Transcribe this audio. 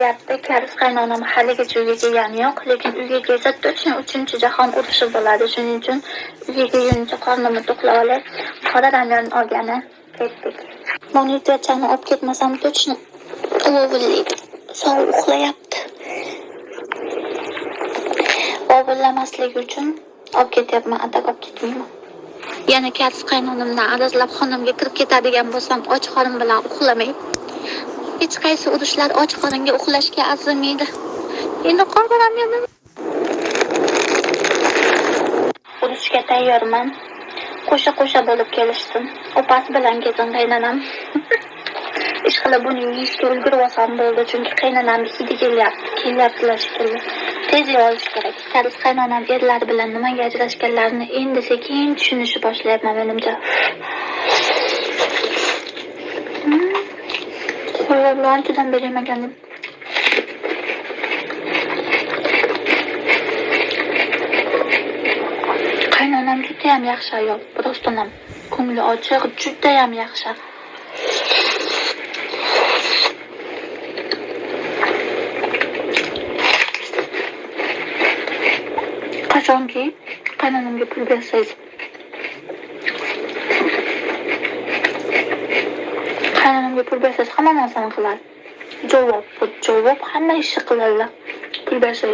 Ko'ryapti. Qaynonam haligacha uyga kelgani yo'q, lekin uyga kelsa точно 3-jahon urushi bo'ladi. Shuning uchun uyga kelguncha qornimni to'qlab olay. Qora ramyon olgani ketdik. Monitorchani olib ketmasam точно vovillaydi. Sog' uxlayapti. Vovillamasligi uchun olib ketyapman, atak olib ketmayman. Yana karis qaynonimdan arazlab xonamga kirib ketadigan bo'lsam, och qorin bilan uxlamay. Hech qaysi urushlar och qoringa uxlashga arzimaydi. Endi qora ramyonim. Urushga tayyorman. Qo'sha-qo'sha bo'lib kelishsin. Opasi bilan kelsin qaynonam. Ishqilib buni yeyishga ulgurib olsam bo'ldi, chunki qaynonam hidi kelyapti, kelyaptilar shekilli. Tez olish kerak. Karis qaynonam erlari bilan nimaga ajrashganlarini endi sekin tushunishni boshlayapman menimcha. Qo'llar anchadan beri yemagandim. Qaynonam judayam yaxshi ayol, rostdan ham ko'ngli ochiq, judayam yaxshi. Qachonki qaynonamga pul bersangiz, qaynonamga pul bersangiz hamma narsani qiladi. Javob, javob hamma ishni qiladilar. Pul bersangiz.